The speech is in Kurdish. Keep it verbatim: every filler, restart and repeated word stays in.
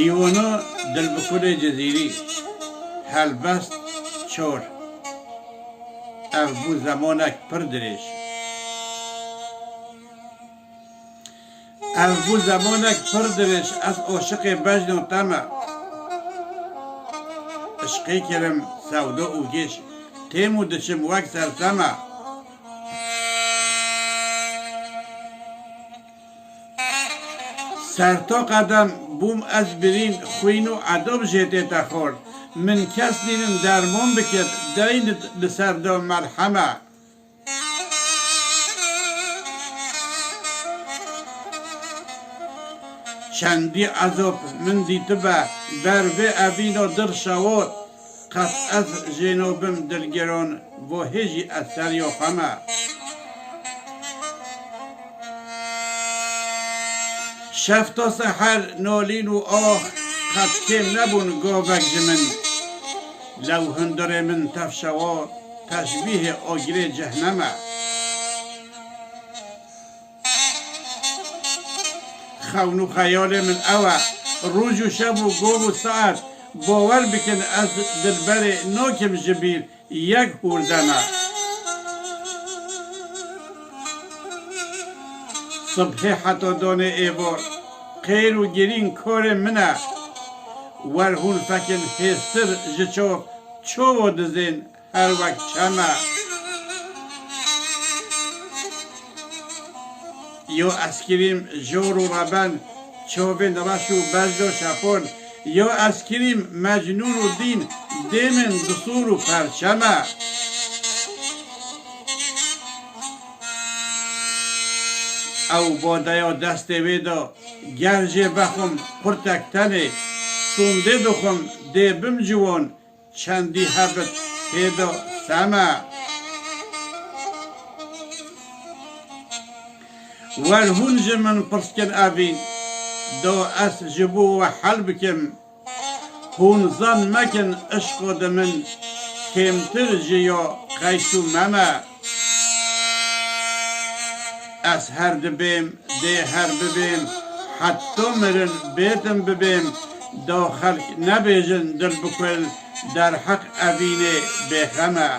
Dîwano Dilbikurê Cizîrî, helbest çor. Ev bû zemanek pir dirêj. Ev bû zemanek pir dirêj, ez oşiqê bejno te me. Işqê kirim sewdo û gêj, têm û diçim wek sersema. Serto qedem bûm ez birîn, xwîn û edob jê tête xort. Min kes nînin dermon bikit, deyn li ser do merheme. Çendî ezob min dîtibe, ber vê evîno dir şewot. Qet ez jêno bim dilgiron, bo hê jî ez seryo xwe me. Şef to seher nolîn û ox, qet kêm nebûn govek ji min. Lew hundirê min tev şewo, teşbîhê ogirê cehneme. Xewn û xeyalê min ew e, roj û şev û gov û saet, bawer bikin ez dilberê nakim ji bîr, yek hûr de me. Sibhê heta danê êvar, qêr û girîn karê min e. Wer hûn fekin hêstir ji çav, çawa dizên her wek çem e. Yo eskirîm jor û reben, çovên reş û bejdo şepon. Yo eskirîm mecnûn û dîn, dêmên disûr û perçem e. Ew badeya destê wê de, ger jê bexwim qurtek tenê, sûndê dixwim dê bim ciwan, çendî hebit tê de sem e. Wer hûn ji min pirs kin evîn, do ez ji bo we hel bikim. Hûn zan mekin, işqo di min kêmtir ji yo Qeys û Mem e. Ez her dibêm, dê her bibêm, heta mirin bêtim bibêm, da xelk nebêjin Dilbikur, derheq evînê bêxem e.